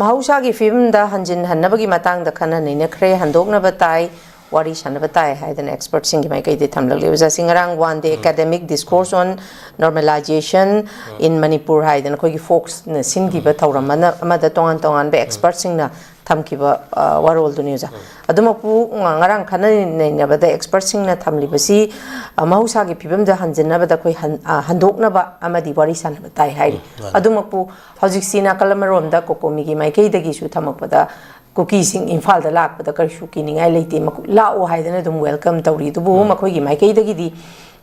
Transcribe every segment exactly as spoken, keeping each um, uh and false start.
ꯃꯍꯧꯁꯥꯒꯤ ꯐꯤꯕꯝꯗ ꯍꯟꯖꯤꯟꯍꯟꯅꯕꯒꯤ ꯃꯇꯥꯡꯗ ꯈꯟꯅ ꯅꯩꯅꯈ꯭ꯔꯦ, ꯍꯟꯗꯣꯛꯅꯕ ꯇꯥꯏ, ꯋꯥꯔꯤ ꯁꯥꯟꯅꯕ ꯇꯥꯏ ꯍꯥꯏꯗꯅ expertꯁꯤꯡꯒꯤ ꯃꯥꯏꯀꯩꯗꯒꯤ ꯊꯝꯂꯛꯂꯤ꯫ ꯑꯣꯖꯥꯁꯤ ꯉꯔꯥꯡ One Day Academic Discourse on Normalization in Manipur ꯍꯥꯏꯗꯅ ꯑꯩꯈꯣꯏꯒꯤ ꯐꯣꯛꯁꯅ ꯁꯤꯟꯈꯤꯕ ꯊꯧꯔꯝ ꯑꯃ, ꯑꯃꯗ ꯇꯣꯉꯥꯟ ꯇꯣꯉꯥꯟꯕ expertꯁꯤꯡꯅ ꯊꯝꯈꯤꯕ, ꯑ, ꯋꯥꯔꯣꯜꯗꯨꯅꯤ ꯑꯣꯖꯥ꯫ ꯑꯗꯨꯃꯛꯄꯨ ꯉ-, ꯉꯔꯥꯡ ꯈꯟꯅ ꯅꯩꯅꯕꯗ expertꯁꯤꯡꯅ ꯊꯝꯂꯤꯕꯁꯤ, ꯑ, ꯃꯍꯧꯁꯥꯒꯤ ꯐꯤꯕꯝꯗ ꯍꯟꯖꯤꯟꯅꯕꯗ ꯑꯩꯈꯣꯏ ꯍꯟ-, ꯑ, ꯍꯟꯗꯣꯛꯅꯕ ꯑꯃꯗꯤ ꯋꯥꯔꯤ ꯁꯥꯟꯅꯕ ꯇꯥꯏ ꯍꯥꯏꯔꯤ꯫ ꯃꯥꯅꯤ꯫ ꯑꯗꯨꯃꯛꯄꯨ ꯍꯧꯖꯤꯛꯁꯤ ꯅꯥꯀꯜ ꯑꯃꯔꯣꯝꯗ ꯀꯣꯀꯣꯃꯤꯒꯤ ꯃꯥꯏꯀꯩꯗꯒꯤꯁꯨ ꯊꯝꯃꯛꯄꯗ ꯀꯨꯀꯤꯁꯤꯡ ꯏꯝꯐꯥꯜꯗ ꯂꯥꯛꯄꯗ ꯀꯔꯤꯁꯨ ꯀꯤꯅꯤꯡꯉꯥꯏ ꯂꯩꯇꯦ, ꯃꯈꯣꯏ ꯂꯥꯛꯑꯣ ꯍꯥꯏꯗꯅ ꯑꯗꯨꯝ welcome ꯇꯧꯔꯤ꯫ ꯑꯗꯨꯕꯨ ꯎꯝ꯫ ꯃꯈꯣꯏꯒꯤ ꯃꯥꯏꯀꯩꯗꯒꯤꯗꯤ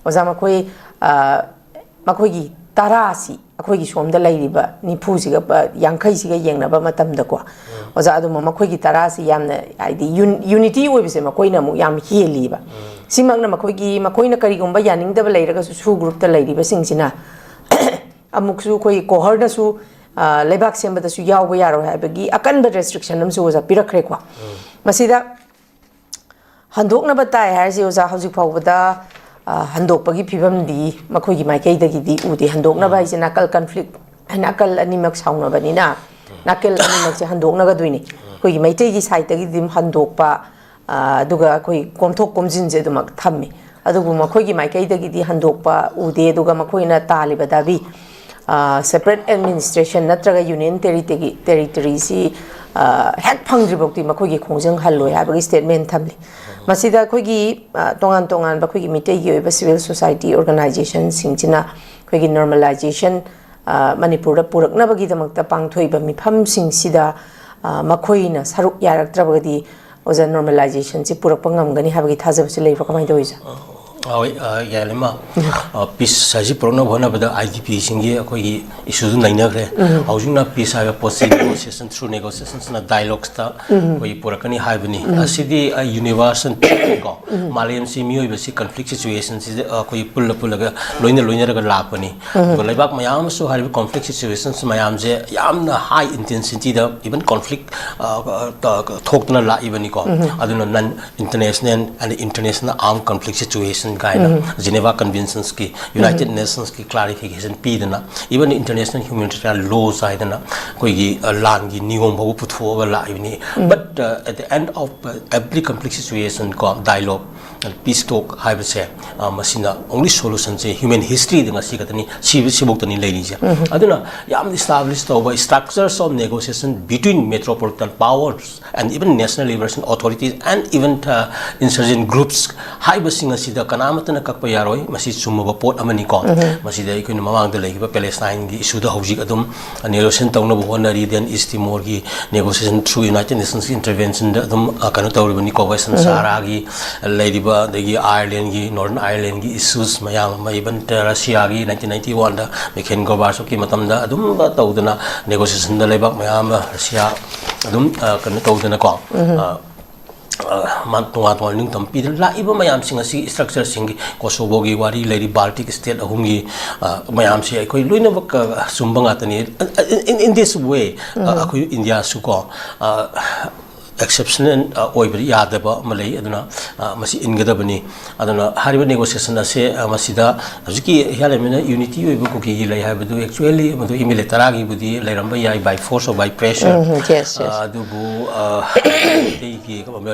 ꯑꯣꯖꯥ, ꯃꯈꯣꯏ, ꯑ, ꯃꯈꯣꯏꯒꯤ ꯇꯔꯥꯁꯤ ꯑꯩꯈꯣꯏꯒꯤ ꯁꯣꯝꯗ ꯂꯩꯔꯤꯕ ꯅꯤꯐꯨꯁꯤꯒ, ꯑ, ꯌꯥꯡꯈꯩꯁꯤꯒ ꯌꯦꯡꯅꯕ ꯃꯇꯝꯗꯀꯣ, ꯎꯝ꯫ ꯑꯣꯖꯥ, ꯑꯗꯨꯝ ꯃꯈꯣꯏꯒꯤ ꯇꯔꯥꯁꯤ ꯌꯥꯝꯅ, ꯍꯥꯏꯗꯤ, ꯌꯨꯟ-, unity ꯑꯣꯏꯕꯁꯦ ꯃꯈꯣꯏꯅ ꯑꯃꯨꯛ ꯌꯥꯝ ꯍꯦꯜꯂꯤꯕ꯫ ꯎꯝ꯫ ꯁꯤꯃꯛꯅ ꯃꯈꯣꯏꯒꯤ, ꯃꯈꯣꯏꯅ ꯀꯔꯤꯒꯨꯝꯕ ꯌꯥꯅꯤꯡꯗꯕ ꯂꯩꯔꯒꯁꯨ, SoO groupꯇ ꯂꯩꯔꯤꯕꯁꯤꯡꯁꯤꯅ ꯑꯃꯨꯛꯁꯨ ꯑꯩꯈꯣꯏ ꯀꯣꯍꯔꯗꯁꯨ, ꯑ, ꯂꯩꯕꯥꯛ ꯁꯦꯝꯕꯗꯁꯨ ꯌꯥꯎꯕ ꯌꯥꯔꯣꯏ ꯍꯥꯏꯕꯒꯤ ꯑꯀꯟꯕ restriction ꯑꯃꯁꯨ ꯑꯣꯖꯥ ꯄꯤꯔꯛꯈ꯭ꯔꯦꯀꯣ꯫ ꯎꯝ꯫ ꯃꯁꯤꯗ ꯍꯟꯗꯣꯛꯅꯕ ꯇꯥꯏ ꯍꯥꯏꯔꯤꯁꯤ ꯑꯣꯖꯥ, ꯍꯧꯖꯤꯛ ꯐꯥꯎꯕꯗ, ꯑ, ꯍꯟꯗꯣꯛꯄꯒꯤ ꯐꯤꯕꯝꯗꯤ ꯃꯈꯣꯏꯒꯤ ꯃꯥꯏꯀꯩꯗꯒꯤꯗꯤ ꯎꯗꯦ꯫ ꯍꯟꯗꯣꯛꯅꯕ ꯎꯝ꯫ ꯍꯥꯏꯁꯦ ꯅꯥꯀꯜ conflict, ꯅꯥꯀꯜ ꯑꯅꯤꯃꯛ ꯁꯥꯎꯅꯕꯅꯤꯅ ꯎꯝ꯫ ꯅꯥꯀꯜ ꯑꯅꯤꯃꯛꯁꯦ ꯍꯟꯗꯣꯛꯅꯒꯗꯣꯏꯅꯤ꯫ ꯎꯝ꯫ ꯑꯩꯈꯣꯏꯒꯤ ꯃꯩꯇꯩꯒꯤ sideꯇꯒꯤꯗꯤ ꯑꯗꯨꯝ ꯍꯟꯗꯣꯛꯄ, ꯑ, ꯑꯗꯨꯒ ꯑꯩꯈꯣꯏ ꯀꯣꯝꯊꯣꯛ ꯀꯣꯝꯖꯤꯟꯁꯦ ꯑꯗꯨꯃꯛ ꯊꯝꯃꯤ꯫ ꯑꯗꯨꯕꯨ ꯃꯈꯣꯏꯒꯤ ꯃꯥꯏꯀꯩꯗꯒꯤꯗꯤ ꯍꯟꯗꯣꯛꯄ ꯎꯗꯦ꯫ ꯑꯗꯨꯒ ꯃꯈꯣꯏꯅ ꯇꯥꯜꯂꯤꯕ ꯗꯥꯕꯤ, ꯑ, separate administration ꯅꯠꯇ꯭ꯔꯒ union territory, territoryꯁꯤ, ꯑ, ꯍꯦꯛ ꯐꯪꯗ꯭ꯔꯤꯐꯥꯎꯗꯤ ꯃꯈꯣꯏꯒꯤ ꯈꯣꯡꯖꯪ ꯍꯜꯂꯣꯏ ꯍꯥꯏꯕꯒꯤ statement ꯊꯝꯂꯤ꯫ ꯃꯁꯤꯗ ꯑꯩꯈꯣꯏꯒꯤ, ꯑ, ꯇꯣꯉꯥꯟ ꯇꯣꯉꯥꯟꯕ ꯑꯩꯈꯣꯏꯒꯤ ꯃꯤꯇꯩꯒꯤ ꯑꯣꯏꯕ civil society organizationꯁꯤꯡꯁꯤꯅ ꯑꯩꯈꯣꯏꯒꯤ normalization, ꯑ, ꯃꯅꯤꯄꯨꯔꯗ ꯄꯨꯔꯛꯅꯕꯒꯤꯗꯃꯛꯇ ꯄꯥꯡꯊꯣꯛꯏꯕ ꯃꯤꯐꯝꯁꯤꯡꯁꯤꯗ, ꯑ, ꯃꯈꯣꯏꯅ ꯁꯔꯨꯛ ꯌꯥꯔꯛꯇ꯭ꯔꯕꯒꯗꯤ ꯑꯣꯖꯥ, normalizationꯁꯤ ꯄꯨꯔꯛꯄ ꯉꯝꯒꯅꯤ ꯍꯥꯏꯕꯒꯤ ꯊꯥꯖꯕꯁꯤ ꯂꯩꯕ꯭ꯔꯥ? ꯀꯃꯥꯏꯅ ꯇꯧꯔꯤꯁꯦ? ꯑ, ꯍꯣꯏ, ꯑ, ꯌꯥꯏꯂꯩꯃ, ꯑ, peace ꯍꯥꯏꯁꯤ ꯄꯨꯔꯛꯅꯕ ꯍꯣꯠꯅꯕꯗ IDPꯁꯤꯡꯒꯤ ꯑꯩꯈꯣꯏꯒꯤ issueꯗꯨ ꯅꯩꯅꯈ꯭ꯔꯦ꯫ ꯎꯝ꯫ ꯍꯧꯖꯤꯛꯅ peace ꯍꯥꯏꯕ ꯄꯣꯠꯁꯤ negotiation, through negotiationsꯅ dialoguesꯇ ꯎꯝ꯫ ꯑꯩꯈꯣꯏꯒꯤ ꯄꯨꯔꯛꯀꯅꯤ ꯍꯥꯏꯕꯅꯤ꯫ ꯎꯝ꯫ ꯑꯁꯤꯗꯤ, ꯑ, universal truthꯅꯤꯀꯣ꯫ ꯎꯝ꯫ ꯃꯥꯂꯦꯝꯁꯤ ꯃꯤꯑꯣꯏꯕꯁꯤ conflict situationsꯁꯤꯗ, ꯑ, ꯑꯩꯈꯣꯏꯒꯤ ꯄꯨꯜꯂ ꯄꯨꯜꯂꯒ, ꯂꯣꯏꯅ ꯂꯣꯏꯅꯔꯒ ꯂꯥꯛꯄꯅꯤ꯫ ꯎꯝ꯫ ꯑꯗꯨꯒ ꯂꯩꯕꯥꯛ ꯃꯌꯥꯝ ꯑꯃꯁꯨ ꯍꯥꯏꯔꯤꯕ conflict situations ꯃꯌꯥꯝꯁꯦ ꯌꯥꯝꯅ high intensityꯗ even conflict, ꯑ, ꯑ, ꯊꯣꯛꯇꯅ ꯂꯥꯛꯏꯕꯅꯤꯀꯣ꯫ ꯎꯝ꯫ ꯑꯗꯨꯅ non international and international armed conflict situation ꯀꯥꯏꯅ Geneva Conventions ꯀꯤ, United Nations ꯀꯤ clarification ꯄꯤꯗꯅ, even international humanitarian laws ꯍꯥꯏꯗꯅ ꯑꯩꯈꯣꯏꯒꯤ, ꯑ, ꯂꯥꯟꯒꯤ ꯅꯤꯌꯣꯝ ꯐꯥꯎꯕ ꯄꯨꯊꯣꯛꯑꯒ ꯂꯥꯛꯏꯕꯅꯤ꯫ But, uh, at the end of, uh, every conflict situation ꯀꯣ, dialogue, peace talk ꯍꯥꯏꯕꯁꯦ, ꯑ, ꯃꯁꯤꯅ only solution ꯁꯦ human history ꯗ ꯉꯁꯤ ꯈꯛꯇꯅꯤ, ꯁꯤꯕ ꯁꯤꯐꯧꯇꯅꯤ ꯂꯩꯔꯤꯁꯦ꯫ ꯑꯗꯨꯅ ꯌꯥꯝ establish ꯇꯧꯕ structures of negotiation between metropolitan powers and even national liberation authorities and even, uh, insurgent groups ꯍꯥꯏꯕꯁꯤꯡ ꯑꯁꯤꯗ ꯀꯅꯥꯃꯠꯇꯅ ꯀꯛꯄ ꯌꯥꯔꯣꯏ꯫ ꯃꯁꯤ ꯆꯨꯝꯃꯕ ꯄꯣꯠ ꯑꯃꯅꯤꯀꯣ꯫ ꯃꯁꯤꯗ ꯑꯩꯈꯣꯏꯅ ꯃꯃꯥꯡꯗ ꯂꯩꯈꯤꯕ Palestine ꯒꯤ issue ꯗ ꯍꯧꯖꯤꯛ ꯑꯗꯨꯝ negotiation ꯇꯧꯅꯕ ꯍꯣꯠꯅꯔꯤ, then East Timor ꯒꯤ negotiation through United Nations intervention ꯗ ꯑꯗꯨꯝ, ꯑ, ꯀꯩꯅꯣ ꯇꯧꯔꯤꯕꯅꯤꯀꯣ꯫ Western Sahara ꯒꯤ ꯂꯩꯔꯤꯕ, ꯑꯗꯒꯤ Ireland ꯒꯤ, Northern Ireland ꯒꯤ issues ꯃꯌꯥꯝ ꯑꯃ, even Russia ꯒꯤ nineteen ninety one ꯗ Mikhail Gorbachev ꯀꯤ ꯃꯇꯝꯗ ꯑꯗꯨꯝ ꯇꯧꯗꯅ negotiation ꯗ ꯂꯩꯕꯥꯛ ꯃꯌꯥꯝ ꯑꯃ Russia ꯑꯗꯨꯝ, ꯑ, ꯀꯩꯅꯣ ꯇꯧꯗꯅꯀꯣ, ꯑ, ꯑ, ꯃꯥ ꯇꯣꯉꯥꯟ ꯇꯣꯉꯥꯟ ꯅꯤꯡꯇꯝ ꯄꯤꯗꯅ ꯂꯥꯛꯏꯕ ꯃꯌꯥꯝꯁꯤꯡ ꯑꯁꯤ structure ꯁꯤꯡꯒꯤ, Kosovo ꯒꯤ ꯋꯥꯔꯤ ꯂꯩꯔꯤ, Baltic state ꯑꯍꯨꯝꯒꯤ, ꯑ, ꯃꯌꯥꯝꯁꯦ ꯑꯩꯈꯣꯏ ꯂꯣꯏꯅꯃꯛ, ꯑ, ꯆꯨꯝꯕ ꯉꯥꯛꯇꯅꯤ꯫ In, in, in this way, ꯑ, ꯑꯩꯈꯣꯏ India ꯁꯨ ꯀꯣ, ꯑ, exceptional, ꯑ, ꯑꯣꯏꯕ ꯌꯥꯗꯕ ꯑꯃ ꯂꯩ꯫ ꯑꯗꯨꯅ, ꯑ, ꯃꯁꯤ ꯏꯟꯒꯗꯕꯅꯤ꯫ ꯑꯗꯨꯅ ꯍꯥꯏꯔꯤꯕ negotiation ꯑꯁꯦ, ꯑ, ꯃꯁꯤꯗ ꯍꯧꯖꯤꯛꯀꯤ ꯍꯤꯌꯥꯂꯦꯝꯕꯤꯅ unity ꯑꯣꯏꯕ ꯀꯨꯀꯤꯒꯤ ꯂꯩ ꯍꯥꯏꯕꯗꯨ actually ꯃꯗꯨ M L A ꯇꯔꯥꯒꯤꯕꯨꯗꯤ ꯂꯩꯔꯝꯕ ꯌꯥꯏ, by force or by pressure꯫ Um, yes, yes꯫ ꯑ, ꯑꯗꯨꯕꯨ, ꯑ, ꯃꯩꯇꯩꯒꯤ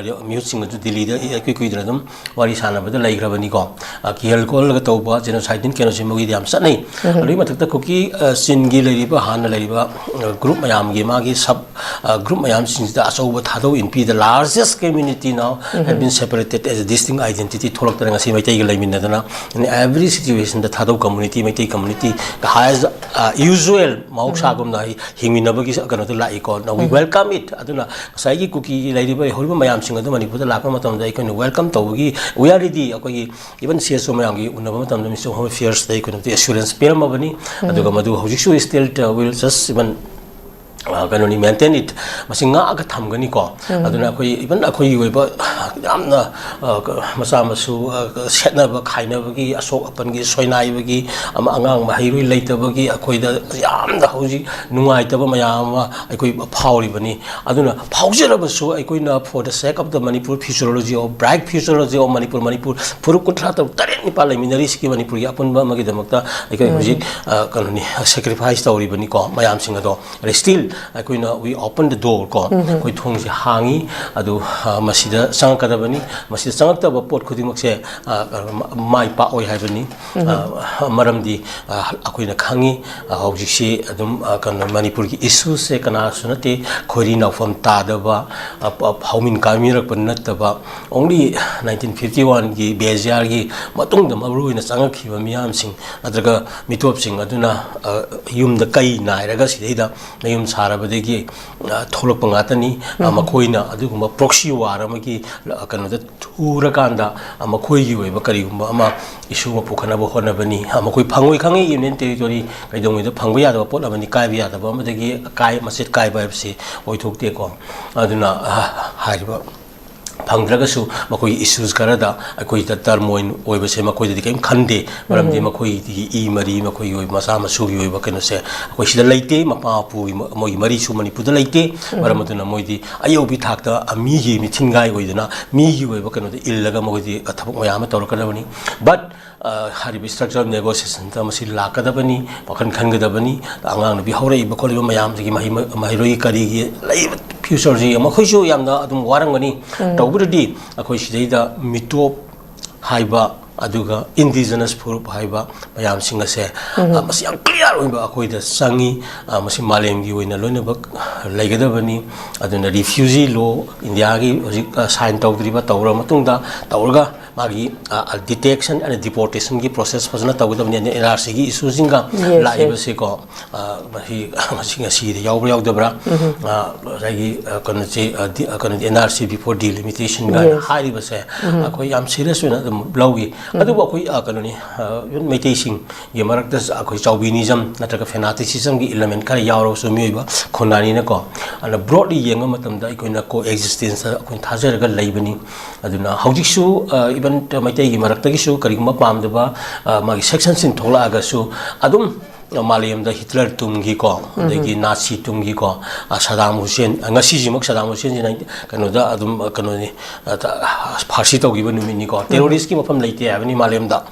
ꯃꯤꯍꯨꯠꯁꯤꯡ ꯑꯗꯨ ꯗꯤꯜꯂꯤꯗ ꯏꯀꯨꯏ ꯀꯨꯏꯗꯅ ꯑꯗꯨꯝ ꯋꯥꯔꯤ ꯁꯥꯟꯅꯕꯗ ꯂꯩꯈ꯭ꯔꯕꯅꯤꯀꯣ꯫ ꯑ, ꯀꯤꯍꯜ ꯈꯣꯜꯂꯒ ꯇꯧꯕ genocide ꯀꯩꯅꯣꯁꯦ ꯃꯣꯏꯒꯤꯗꯤ ꯌꯥꯝ ꯆꯠꯅꯩ꯫ ꯑꯗꯨꯒꯤ ꯃꯊꯛꯇ ꯀꯨꯀꯤ, ꯑ, ꯆꯤꯟꯒꯤ ꯂꯩꯔꯤꯕ, ꯍꯥꯟꯅ ꯂꯩꯔꯤꯕ, ꯑ, group ꯃꯌꯥꯝꯒꯤ ꯃꯥꯒꯤ sub, ꯑ, group ꯃꯌꯥꯝꯁꯤꯡꯁꯤꯗ ꯑꯆꯧꯕ ꯊꯥꯗꯧ ꯏꯟꯄꯤꯗ largest community now have been separated as a distinct identity ꯊꯣꯛꯂꯛꯇꯅ ꯉꯁꯤ ꯃꯩꯇꯩꯒ ꯂꯩꯃꯤꯟꯅꯗꯅ in every situation the Thadou community, Meitei community, the highest, ꯑ, usual ꯃꯍꯧꯁꯥꯒꯨꯝꯅ ꯍꯤꯡꯃꯤꯟꯅꯕꯒꯤ ꯀꯩꯅꯣꯗ ꯂꯥꯛꯏꯀꯣ꯫ Now we welcome it꯫ ꯑꯗꯨꯅ ꯉꯁꯥꯏꯒꯤ ꯀꯨꯀꯤ ꯂꯩꯔꯤꯕ ꯍꯧꯔꯤꯕ ꯃꯌꯥꯝꯁꯤꯡ ꯑꯗꯨ ꯃꯅꯤꯄꯨꯔꯗ ꯂꯥꯛꯄ ꯃꯇꯝꯗ ꯑꯩꯈꯣꯏꯅ welcome ꯇꯧꯕꯒꯤ, we are ready꯫ ꯑꯩꯈꯣꯏꯒꯤ even C S O ꯃꯌꯥꯝꯒꯤ ꯎꯅꯕ ꯃꯇꯝꯗ Ministry of Home Affairs ꯇ ꯑꯩꯈꯣꯏꯅ assurance ꯄꯤꯔꯝꯃꯕꯅꯤ꯫ ꯑꯗꯨꯒ ꯃꯗꯨ ꯍꯧꯖꯤꯛꯁꯨ still, uh, will just even ꯑ, ꯀꯩꯅꯣꯅꯤ, maintain it, ꯃꯁꯤ ꯉꯥꯛꯑꯒ ꯊꯝꯒꯅꯤꯀꯣ꯫ ꯑꯗꯨꯅ ꯑꯩꯈꯣꯏ, even ꯑꯩꯈꯣꯏꯒꯤ ꯑꯣꯏꯕ ꯌꯥꯝꯅ, ꯑ, ꯃꯆꯥ ꯃꯁꯨ, ꯑ, ꯁꯦꯠꯅꯕ ꯈꯥꯏꯅꯕꯒꯤ, ꯑꯁꯣꯛ ꯑꯄꯟꯒꯤ, ꯁꯣꯏꯅꯥꯏꯕꯒꯤ, ꯑꯃ ꯑꯉꯥꯡ ꯃꯍꯩꯔꯣꯏ ꯂꯩꯇꯕꯒꯤ ꯑꯩꯈꯣꯏꯗ ꯌꯥꯝꯅ ꯍꯧꯖꯤꯛ ꯅꯨꯡꯉꯥꯏꯇꯕ ꯃꯌꯥꯝ ꯑꯃ ꯑꯩꯈꯣꯏ ꯐꯥꯎꯔꯤꯕꯅꯤ꯫ ꯑꯗꯨꯅ ꯐꯥꯎꯖꯔꯕꯁꯨ ꯑꯩꯈꯣꯏꯅ for the sake of the Manipur futurology of bright futurology of Manipur, Manipur ꯐꯨꯔꯨꯞ ꯀꯨꯟꯊ꯭ꯔꯥ ꯇꯔꯨꯛ, ꯇꯔꯦꯠ, ꯅꯤꯄꯥꯜ ꯂꯩꯃꯤꯟꯅꯔꯤꯁꯤꯒꯤ ꯃꯅꯤꯄꯨꯔꯒꯤ ꯑꯄꯨꯟꯕ ꯑꯃꯒꯤꯗꯃꯛꯇ ꯑꯩꯈꯣꯏ ꯍꯧꯖꯤꯛ, ꯑ, ꯀꯩꯅꯣꯅꯤ, sacrifice ꯇꯧꯔꯤꯕꯅꯤꯀꯣ ꯃꯌꯥꯝꯁꯤꯡ ꯑꯗꯣ꯫ ꯑꯗꯩ still ꯑꯩꯈꯣꯏꯅ we open the door ꯀꯣ, ꯑꯩꯈꯣꯏ ꯊꯣꯡꯁꯦ ꯍꯥꯡꯉꯤ꯫ ꯑꯗꯨ, ꯑ, ꯃꯁꯤꯗ ꯆꯪꯉꯛꯀꯗꯕꯅꯤ꯫ ꯃꯁꯤꯗ ꯆꯪꯉꯛꯇꯕ ꯄꯣꯠ ꯈꯨꯗꯤꯡꯃꯛꯁꯦ, ꯑ, ꯃ-, ꯃꯥꯏ ꯄꯥꯛꯑꯣꯏ ꯍꯥꯏꯕꯅꯤ꯫ ꯑ, ꯃꯔꯝꯗꯤ, ꯑ, ꯑꯩꯈꯣꯏꯅ ꯈꯪꯉꯤ, ꯑ, ꯍꯧꯖꯤꯛꯁꯤ ꯑꯗꯨꯝ, ꯑ, ꯀꯩꯅꯣ, ꯃꯅꯤꯄꯨꯔꯒꯤ issueꯁꯦ ꯀꯅꯥꯁꯨ ꯅꯠꯇꯦ, ꯈꯣꯏꯔꯤ ꯅꯥꯎꯐꯝ ꯇꯥꯗꯕ, ꯑ, ꯄ-, ꯍꯧꯃꯤꯟ ꯀꯥꯃꯤꯟꯅꯔꯛꯄ ꯅꯠꯇꯕ, only nineteen fifty oneꯒꯤ ꯕꯦꯖꯤꯌꯥꯔꯒꯤ ꯃꯇꯨꯡꯗ ꯃꯔꯨꯑꯣꯏꯅ ꯆꯪꯉꯛꯈꯤꯕ ꯃꯤꯌꯥꯝꯁꯤꯡ ꯅꯠꯇ꯭ꯔꯒ ꯃꯤꯇꯣꯞꯁꯤꯡ ꯑꯗꯨꯅ, ꯑ, ꯌꯨꯝꯗ ꯀꯩ ꯅꯥꯏꯔꯒ ꯁꯤꯗꯩꯗ ꯃꯌꯨꯝ ꯁꯥꯔꯕꯗꯒꯤ, ꯑ, ꯊꯣꯛꯂꯛꯄ ꯉꯥꯛꯇꯅꯤ꯫ ꯑ, ꯃꯈꯣꯏꯅ ꯑꯗꯨꯒꯨꯝꯕ proxy war ꯑꯃꯒꯤ, ꯑ, ꯀꯩꯅꯣꯗ ꯊꯨꯔꯀꯥꯟꯗ, ꯑ, ꯃꯈꯣꯏꯒꯤ ꯑꯣꯏꯕ ꯀꯔꯤꯒꯨꯝꯕ ꯑꯃ issue ꯑꯃ ꯄꯨꯈꯠꯅꯕ ꯍꯣꯠꯅꯕꯅꯤ꯫ ꯑ, ꯃꯈꯣꯏ ꯐꯪꯉꯣꯏ ꯈꯪꯉꯤ, Union Territory ꯀꯩꯗꯧꯉꯩꯗ ꯐꯪꯕ ꯌꯥꯗꯕ ꯄꯣꯠ ꯑꯃꯅꯤ, ꯀꯥꯏꯕ ꯌꯥꯗꯕ ꯑꯃꯗꯒꯤ ꯀꯥꯏ-, ꯃꯆꯦꯠ ꯀꯥꯏꯕ ꯍꯥꯏꯕꯁꯤ ꯑꯣꯏꯊꯣꯛꯇꯦꯀꯣ꯫ ꯑꯗꯨꯅ, ꯑ, ꯍꯥꯏꯔꯤꯕ ꯐꯪꯗ꯭ꯔꯒꯁꯨ ꯃꯈꯣꯏꯒꯤ issues ꯈꯔꯗ ꯑꯩꯈꯣꯏꯗ turmoil ꯑꯣꯏꯕꯁꯦ ꯃꯈꯣꯏꯗꯗꯤ ꯀꯔꯤꯝ ꯈꯟꯗꯦ꯫ ꯃꯔꯝꯗꯤ ꯃꯈꯣꯏꯒꯤ ꯏ ꯃꯔꯤ, ꯃꯈꯣꯏꯒꯤ ꯑꯣꯏꯕ ꯃꯆꯥ ꯃꯁꯨꯒꯤ ꯑꯣꯏꯕ ꯀꯩꯅꯣꯁꯦ ꯑꯩꯈꯣꯏ ꯁꯤꯗ ꯂꯩꯇꯦ꯫ ꯃꯄꯥ ꯃꯄꯨꯒꯤ ꯃ-, ꯃꯣꯏꯒꯤ ꯃꯔꯤꯁꯨ ꯃꯅꯤꯄꯨꯔꯗ ꯂꯩꯇꯦ꯫ ꯃꯔꯝ ꯑꯗꯨꯅ ꯃꯣꯏꯗꯤ ꯑꯌꯧꯕꯤ ꯊꯥꯛꯇ, ꯑ, ꯃꯤꯒꯤ ꯃꯤꯊꯤꯟꯒꯥꯏ ꯑꯣꯏꯗꯅ ꯃꯤꯒꯤ ꯑꯣꯏꯕ ꯀꯩꯅꯣꯗ ꯏꯜꯂꯒ ꯃꯈꯣꯏꯗꯤ, ꯑ, ꯊꯕꯛ ꯃꯌꯥꯝ ꯑꯃ ꯇꯧꯔꯛꯀꯗꯕꯅꯤ꯫ But, ꯑ, ꯍꯥꯏꯔꯤꯕ structural negotiationꯗ ꯃꯁꯤ ꯂꯥꯛꯀꯗꯕꯅꯤ, ꯋꯥꯈꯜ ꯈꯟꯒꯗꯕꯅꯤ꯫ ꯑꯉꯥꯡ ꯅꯨꯄꯤ ꯍꯧꯔꯛꯏꯕ ꯈꯣꯠꯂꯤꯕ ꯃꯌꯥꯝꯁꯤꯒꯤ ꯃꯍꯩ-, ꯃꯍꯩꯔꯣꯏ ꯀꯔꯤꯒꯤ ꯂꯩꯔꯤꯕ futureꯁꯤ ꯃꯈꯣꯏꯁꯨ ꯌꯥꯝꯅ ꯑꯗꯨꯝ ꯋꯥꯔꯝꯒꯅꯤ꯫ ꯇꯧꯕꯗꯗꯤ ꯑꯩꯈꯣꯏ ꯁꯤꯗꯩꯗ ꯃꯤꯇꯣꯞ ꯍꯥꯏꯕ, ꯑꯗꯨꯒ indigenous ꯐꯨꯔꯨꯞ ꯍꯥꯏꯕ ꯃꯌꯥꯝꯁꯤꯡ ꯑꯁꯦ, ꯑ, ꯃꯁꯤ ꯌꯥꯝ clear ꯑꯣꯏꯕ ꯑꯩꯈꯣꯏꯗ ꯆꯪꯉꯤ꯫ ꯑ, ꯃꯁꯤ ꯃꯥꯂꯦꯝꯒꯤ ꯑꯣꯏꯅ ꯂꯣꯏꯅꯃꯛ ꯂꯩꯒꯗꯕꯅꯤ꯫ ꯑꯗꯨꯅ refugee law ꯏꯟꯗꯤꯌꯥꯒꯤ ꯍꯧꯖꯤꯛ, ꯑ, sign ꯇꯧꯗ꯭ꯔꯤꯕ, ꯇꯧꯔ ꯃꯇꯨꯡꯗ, ꯇꯧꯔꯒ ꯃꯥꯒꯤ ꯗꯤꯇꯦꯛꯁꯟ ꯑꯦꯟ ꯗꯤꯄꯣꯔꯇꯦꯁꯟꯒꯤ ꯄ꯭ꯔꯣꯁꯦꯁ ꯐꯖꯅ ꯇꯧꯒꯗꯕꯅꯤ꯫ ꯑꯦꯟ ꯑꯥꯔ ꯁꯤꯒꯤ ꯏꯁꯨꯁꯤꯡꯒ ꯂꯥꯛꯏꯕꯁꯤꯀꯣ, ꯃꯁꯤ ꯉꯁꯤ ꯉꯁꯤꯗ ꯌꯥꯎꯕ꯭ꯔꯥ ꯌꯥꯎꯗꯕ꯭ꯔꯥ, ꯉꯁꯥꯏꯒꯤ ꯀꯩꯅꯣꯁꯤ, ꯀꯩꯅꯣꯗꯤ N R C before delimitation ꯀꯥꯏꯅ ꯍꯥꯏꯔꯤꯕꯁꯦ ꯑꯩꯈꯣꯏ ꯌꯥꯝ ꯁꯤꯔꯤꯌꯁ ꯑꯣꯏꯅ ꯑꯗꯨꯝ ꯂꯧꯏ꯫ ꯑꯗꯨꯕꯨ ꯑꯩꯈꯣꯏ ꯀꯩꯅꯣꯅꯤ, ꯃꯩꯇꯩꯁꯤꯡꯒꯤ ꯃꯔꯛꯇ ꯑꯩꯈꯣꯏ ꯆꯥꯎꯕꯤꯅꯤꯖꯝ ꯅꯠꯇ꯭ꯔꯒ ꯐꯦꯅꯥꯇꯤꯁꯤꯖꯝꯒꯤ ꯏꯂꯦꯃꯦꯟ ꯈꯔ ꯌꯥꯎꯔꯕꯁꯨ ꯃꯤꯑꯣꯏꯕ ꯈꯨꯟꯅꯥꯅꯤꯅꯀꯣ, ꯑꯗꯨꯅ ꯕ꯭ꯔꯣꯗꯂꯤ ꯌꯦꯡꯕ ꯃꯇꯝꯗ ꯑꯩꯈꯣꯏꯅ ꯀꯣ ꯑꯦꯛꯖꯤꯁꯇꯦꯟꯁꯇ ꯑꯩꯈꯣꯏꯅ ꯊꯥꯖꯔꯒ ꯂꯩꯕꯅꯤ꯫ ꯑꯗꯨꯅ ꯍꯧꯖꯤꯛꯁꯨ ꯏꯚꯟ ꯃꯩꯇꯩꯒꯤ ꯃꯔꯛꯇꯒꯤꯁꯨ ꯀꯔꯤꯒꯨꯝꯕ ꯄꯥꯝꯗꯕ ꯃꯥꯒꯤ ꯁꯦꯛꯁꯟꯁꯤꯡ ꯊꯣꯛꯂꯛꯑꯒꯁꯨ ꯑꯗꯨꯝ ꯃꯥꯂꯦꯝꯗ ꯍꯤꯠꯂꯔ ꯇꯨꯡꯒꯤꯀꯣ, ꯑꯗꯒꯤ ꯅꯥꯁꯤ ꯇꯨꯡꯒꯤꯀꯣ, ꯁꯗꯥꯝ ꯍꯨꯁꯦꯟ, ꯉꯁꯤꯁꯤꯃꯛ ꯁꯗꯥꯝ ꯍꯨꯁꯦꯟꯁꯤꯅ ꯀꯩꯅꯣꯗ ꯑꯗꯨꯝ ꯀꯩꯅꯣꯅꯤ, ꯐꯥꯔꯁꯤ ꯇꯧꯈꯤꯕ ꯅꯨꯃꯤꯠꯅꯤꯀꯣ꯫ ꯇꯦꯔꯣꯔꯤꯁꯀꯤ ꯃꯐꯝ ꯂꯩꯇꯦ ꯍꯥꯏꯕꯅꯤ ꯃꯥꯂꯦꯝꯗ꯫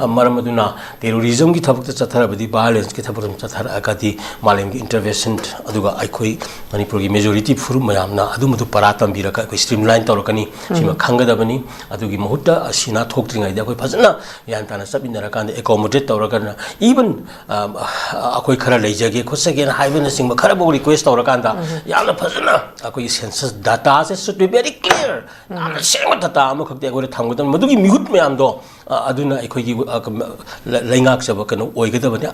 ꯃꯔꯝ ꯑꯗꯨꯅ ꯇꯦꯔꯣꯔꯤꯖꯝꯒꯤ ꯊꯕꯛꯇ ꯆꯠꯊꯔꯕꯗꯤ, ꯚꯥꯏꯑꯣꯂꯦꯟꯁꯀꯤ ꯊꯕꯛꯇ ꯆꯠꯊꯔꯛꯑꯒꯗꯤ ꯃꯥꯂꯦꯝꯒꯤ ꯏꯟꯇꯔꯚꯦꯟꯁꯟ, ꯑꯗꯨꯒ ꯑꯩꯈꯣꯏ ꯃꯅꯤꯄꯨꯔꯒꯤ ꯃꯦꯖꯣꯔꯤꯇꯤ ꯐꯨꯔꯨꯞ ꯃꯌꯥꯝꯅ ꯑꯗꯨꯝꯕꯗꯨ ꯄꯔꯥ ꯇꯝꯕꯤꯔꯒ ꯑꯩꯈꯣꯏ ꯁ꯭ꯇ꯭ꯔꯤꯝꯂꯥꯏꯟ ꯇꯧꯔꯛꯀꯅꯤ꯫ ꯁꯤꯃ ꯈꯪꯒꯗꯕꯅꯤ꯫ ꯑꯗꯨꯒꯤ ꯃꯍꯨꯠꯇ ꯑꯁꯤꯅ ꯊꯣꯛꯇ꯭ꯔꯤꯉꯩꯗ ꯑꯩꯈꯣꯏ ꯐꯖꯅ ꯒ꯭ꯌꯥꯟ ꯇꯥꯅ ꯆꯠꯃꯤꯟꯅꯔꯀꯥꯟꯗ, ꯑꯦꯀꯣꯃꯣꯗꯦꯠ ꯇꯧꯔꯒꯅ, ꯏꯚꯟ ꯑꯩꯈꯣꯏ ꯈꯔ ꯂꯩꯖꯒꯦ ꯈꯣꯠꯆꯒꯦꯅ ꯍꯥꯏꯕꯅꯆꯤꯡꯕ ꯈꯔꯐꯥꯎ ꯔꯤꯀ꯭ꯋꯦꯁ ꯇꯧꯔꯀꯥꯟꯗ, ꯌꯥꯝꯅ ꯐꯖꯅ ꯑꯩꯈꯣꯏꯒꯤ census ꯗꯥꯇꯥꯁꯦ should be very clear, ꯌꯥꯝꯅ ꯁꯦꯡꯕ ꯗꯥꯇꯥ ꯑꯃꯈꯛꯇꯤ ꯑꯩꯈꯣꯏꯅ ꯊꯝꯒꯗꯕꯅꯤ꯫ ꯃꯗꯨꯒꯤ ꯃꯤꯍꯨꯠ ꯃꯌꯥꯝꯗꯣ ꯑꯗꯨꯅ ꯑꯩꯈꯣꯏꯒꯤ ꯂꯩꯉꯥꯛꯆꯕ ꯀꯩꯅꯣ ꯑꯣꯏꯒꯗꯕꯅꯤ꯫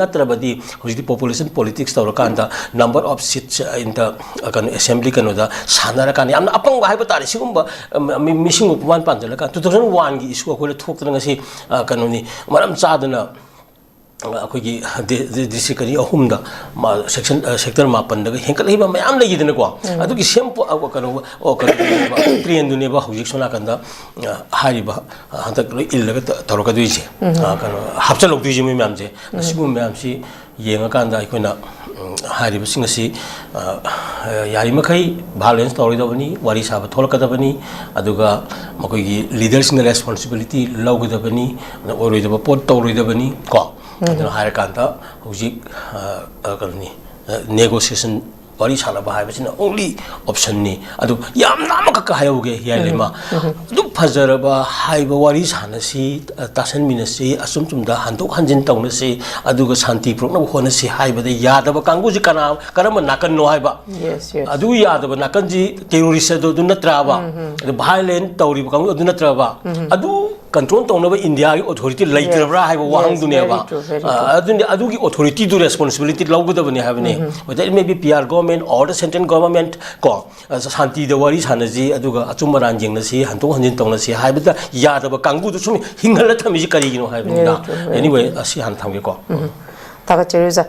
ꯅꯠꯇ꯭ꯔꯕꯗꯤ ꯍꯧꯖꯤꯛꯇꯤ ꯄꯣꯄꯨꯂꯦꯁꯟ ꯄꯣꯂꯤꯇꯤꯛꯁ ꯇꯧꯔꯀꯥꯟꯗ, number of seats in the ꯀꯩꯅꯣ ꯑꯦꯁꯦꯝꯕ꯭ꯂꯤ ꯀꯩꯅꯣꯗ ꯁꯥꯟꯅꯔꯀꯥꯟꯗ, ꯌꯥꯝꯅ ꯑꯄꯪꯕ ꯍꯥꯏꯕ ꯇꯥꯔꯦ꯫ ꯁꯤꯒꯨꯝꯕ ꯃꯤꯁꯤꯡꯕꯨ ꯄꯨꯃꯥꯟ ꯄꯥꯟꯁꯤꯜꯂꯀꯥꯟꯗ, two thousand oneꯒꯤ issue ꯑꯩꯈꯣꯏꯗ ꯊꯣꯛꯇꯅ ꯉꯁꯤ ꯀꯩꯅꯣꯅꯤ, ꯃꯔꯝ ꯆꯥꯗꯅ ꯑꯩꯈꯣꯏꯒꯤ ꯗꯤꯁꯇ꯭ꯔꯤꯛ ꯑꯅꯤ ꯑꯍꯨꯝꯗ, ꯁꯦꯛꯁꯟ, ꯁꯦꯛꯇꯔ ꯃꯥꯄꯟꯗꯒ ꯍꯦꯟꯒꯠꯂꯛꯏꯕ ꯃꯌꯥꯝ ꯂꯩꯈꯤꯗꯅꯀꯣ꯫ ꯑꯗꯨꯒꯤ ꯁꯦꯝ ꯀꯩꯅꯣ, ꯀꯩꯅꯣ ꯇ꯭ꯔꯦꯟꯗꯨꯅꯦꯕ ꯍꯧꯖꯤꯛ ꯁꯣꯝ ꯅꯥꯀꯟꯗ ꯍꯥꯏꯔꯤꯕ ꯍꯟꯗꯛ ꯂꯣꯏ ꯏꯜꯂꯒ ꯇꯧꯔꯛꯀꯗꯣꯏꯁꯦ꯫ ꯀꯩꯅꯣ ꯍꯥꯞꯆꯜꯍꯧꯗꯣꯏꯁꯦ ꯃꯣꯏ ꯃꯌꯥꯝꯁꯦ꯫ ꯑꯁꯤꯒꯨꯝꯕ ꯃꯌꯥꯝꯁꯤ ꯌꯦꯡꯉꯀꯥꯟꯗ ꯑꯩꯈꯣꯏꯅ ꯍꯥꯏꯔꯤꯕꯁꯤꯡ ꯑꯁꯤ ꯌꯥꯔꯤꯃꯈꯩ ꯚꯥꯏꯑꯣꯂꯦꯟꯁ ꯇꯧꯔꯣꯏꯗꯕꯅꯤ, ꯋꯥꯔꯤ ꯁꯥꯕ ꯊꯣꯛꯂꯛꯀꯗꯕꯅꯤ꯫ ꯑꯗꯨꯒ ꯃꯈꯣꯏꯒꯤ ꯂꯤꯗꯔꯁꯤꯡꯅ ꯔꯦꯁꯄꯣꯟꯁꯤꯕꯤꯂꯤꯇꯤ ꯂꯧꯒꯗꯕꯅꯤ꯫ ꯑꯗꯨꯅ ꯑꯣꯏꯔꯣꯏꯗꯕ ꯄꯣꯠ ꯇꯧꯔꯣꯏꯗꯕꯅꯤ ꯀꯣ꯫ ꯑꯗꯨꯅ ꯍꯥꯏꯔꯀꯥꯟꯗ ꯍꯧꯖꯤꯛ ꯀꯩꯅꯣꯅꯤ, ꯅꯦꯒꯣꯁꯤꯌꯦꯁꯟ ꯋꯥꯔꯤ ꯁꯥꯟꯅꯕ ꯍꯥꯏꯕꯁꯤꯅ only option ꯅꯤ꯫ ꯑꯗꯨ ꯌꯥꯝꯅ ꯑꯃꯈꯛꯀ ꯍꯥꯏꯍꯧꯒꯦ, ꯍꯤꯌꯥꯏ ꯂꯩꯃ꯫ ꯑꯗꯨꯛ ꯐꯖꯔꯕ ꯍꯥꯏꯕ ꯋꯥꯔꯤ ꯁꯥꯟꯅꯁꯤ, ꯑ, ꯇꯥꯁꯟꯃꯤꯟꯅꯁꯤ, ꯑꯆꯨꯝ ꯆꯨꯝꯗ ꯍꯟꯗꯣꯛ ꯍꯟꯖꯤꯟ ꯇꯧꯅꯁꯤ, ꯑꯗꯨꯒ ꯁꯥꯟꯇꯤ ꯄꯨꯔꯛꯅꯕ ꯍꯣꯠꯅꯁꯤ ꯍꯥꯏꯕꯗ ꯌꯥꯗꯕ ꯀꯥꯡꯕꯨꯁꯤ ꯀꯅꯥ, ꯀꯔꯝꯕ ꯅꯥꯀꯟꯅꯣ ꯍꯥꯏꯕ? Yes, yes. ꯑꯗꯨ ꯌꯥꯗꯕ ꯅꯥꯀꯟꯁꯤ terrorist ꯑꯗꯨ, ꯑꯗꯨ ꯅꯠꯇ꯭ꯔꯕ? ꯑꯗꯨ violent ꯇꯧꯔꯤꯕ ꯀꯥꯡꯕꯨ ꯑꯗꯨ ꯅꯠꯇ꯭ꯔꯕ? ꯑꯗꯨ control ꯇꯧꯅꯕ ꯏꯟꯗꯤꯌꯥꯒꯤ authority ꯂꯩꯇ꯭ꯔꯕ꯭ꯔꯥ ꯍꯥꯏꯕ Yes, ꯋꯥꯍꯪꯗꯨꯅꯦꯕ꯫ very true, very ꯑ, true. ꯑꯗꯨꯅꯤ, ꯑꯗꯨꯒꯤ authority ꯗꯨ responsibility ꯂꯧꯒꯗꯕꯅꯤ ꯍꯥꯏꯕꯅꯤ꯫ Whether it may be P R government or the central government ꯀꯣ, ꯑ, ꯁꯥꯟꯇꯤꯗ ꯋꯥꯔꯤ ꯁꯥꯟꯅꯁꯤ, ꯑꯗꯨꯒ ꯑꯆꯨꯝ ꯑꯔꯥꯟ ꯌꯦꯡꯅꯁꯤ, ꯍꯟꯗꯣꯛ ꯍꯟꯖꯤꯟ ꯇꯧꯅꯁꯤ ꯍꯥꯏꯕꯗ ꯌꯥꯗꯕ ꯀꯥꯡꯕꯨꯗꯨ ꯁꯨꯝ ꯍꯤꯡꯍꯜꯂ ꯊꯝꯃꯤꯁꯤ ꯀꯔꯤꯒꯤꯅꯣ ꯍꯥꯏꯕꯅꯤꯗ꯫ Very true, very Anyway, ꯑꯁꯤ ꯍꯥꯟꯅ ꯊꯝꯒꯦꯀꯣ꯫ ꯊꯥꯒꯠꯆꯔꯤ ꯑꯣꯖꯥ꯫